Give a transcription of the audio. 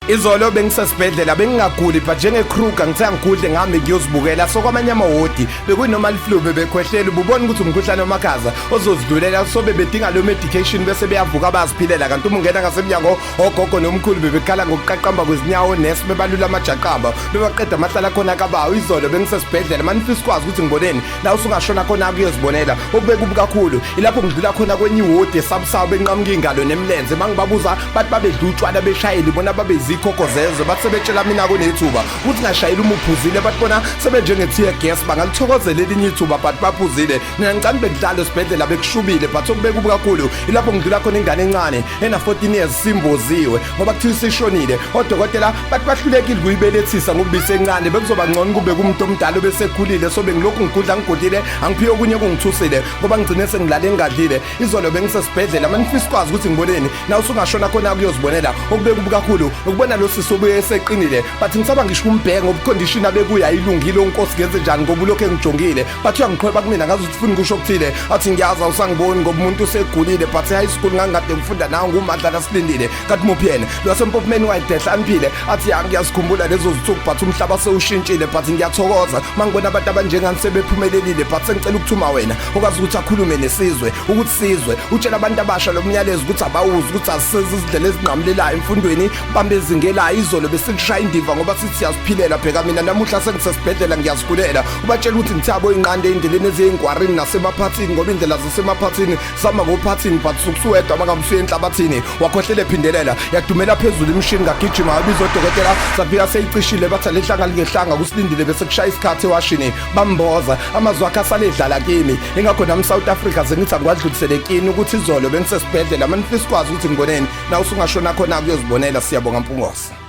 Izolo bengisesibhedlela bengingaguli but njenge-Kruger ngithe angigudle ngihambe ngiyozibukela. So kwamanye amawodi bekuyi-normal flu, bebekhwehlela, ububona ukuthi umkhuhlane wamakhaza ozozidlulela, so bebedinga leyo medication bese beyavuka bayaziphilela. Kanti uma ungena ngasemnyango, ogogo nomkhulu bebekhala ngokuqaqamba kwezinyawo, nesi bebalula amajaqamba bebaqeda amahlala khona kabawo. Izolo bengisesibhedlela, manifisa ukwazi ukuthi ngiboneni la, usungashona khona kuyozibonela. Okube kubi kakhulu ilapho ngidlula khona kwenye iwodi esabusayo, benqamuka ingalo nemlenze. Mangibabuza bathi babedla utshwala beshayeli, bona babezikhokho zezwe. Bathi sebetshela mina kunethuba ukuthi ngashayela uma uphuzile, bathi bona sebenjenge-tear gas, bangalithokozela elinye ithuba, but baphuzile. Mina ngicani bekudlala esibhedlela bekushubile, but okube kubi kakhulu ilapho ngidlula khona ingane encane ena-14 years simboziwe ngoba kuthiwa isishonile. Odokotela bathi bahlulekile kuyibelethisa ngoba ibisencane, bekuzoba ngcono kube kumuntu omdala obesekhulile. So bengilokhu ngigudla ngigudlile, angiphiwe okunye kungithusile ngoba ngigcine sengilale ngingadlile. Izolo bengisesibhedlela, manifisa ukwazi ukuthi ngiboneni na, usungashona khona kuyozibonela. Okube kubi kakhulu ukubona lo sisi obuye eseqinile, bathi ngisaba ngisho umbheke ngoba icondition abekuyo ayilungile. Onkosi, ngenze njani ngoba ulokhu engijongile? Bathi uyangiqhweba kumina, ngazi ukuthi ufuna ukusho okuthile. Athi ngiyazi awusangiboni ngoba umuntu usegulile, but high school ngangikade ngifunda nawe ngumadlala silindile, kanti muphi yena lwasempophomeni wayedehla angiphile. Athi ya, ngiyazikhumbula lezo zinsuku, but umhlaba sewushintshile, but ngiyathokoza mangibona abantu abanjengani sebephumelelile. But sengicela ukuthuma wena okwazi ukuthi akhulume nesizwe, ukuthi sizwe utshela abantu abasha lo myalezo ukuthi abawuzi ukuthi azisezi izindlela ezinqamulelayo emfundweni, bambe ezingelayo. Izolo besilishaya indiva ngoba sithi siyaziphilela, bheka mina namuhla sengisesibhedlela ngiyazigulela. Ubatshela ukuthi ngithabo inqande endleleni eziyingwarini nasemaphathini, ngoba indlela zasemaphathini sama ngophathini, but sukusuwedwa uma ngabe usuye enhlabathini. Wakhohlela ephindelela, yadumela phezulu imishini, ngagijima wabiza odokotela, safika seyicishile. Bathi alehlanga lingehlanga kusilindile, bese kushaya isikhathi ewashini bamboza. Amazwi akhe asale edlala kimi, ingakho nami South Africa sengithi angiwadlulisele kini ukuthi izolo bengisesibhedlela, manifisa ukwazi ukuthi ngiboneni na, usungashona khona kuyozibonela. Siyabonga, Mpungose.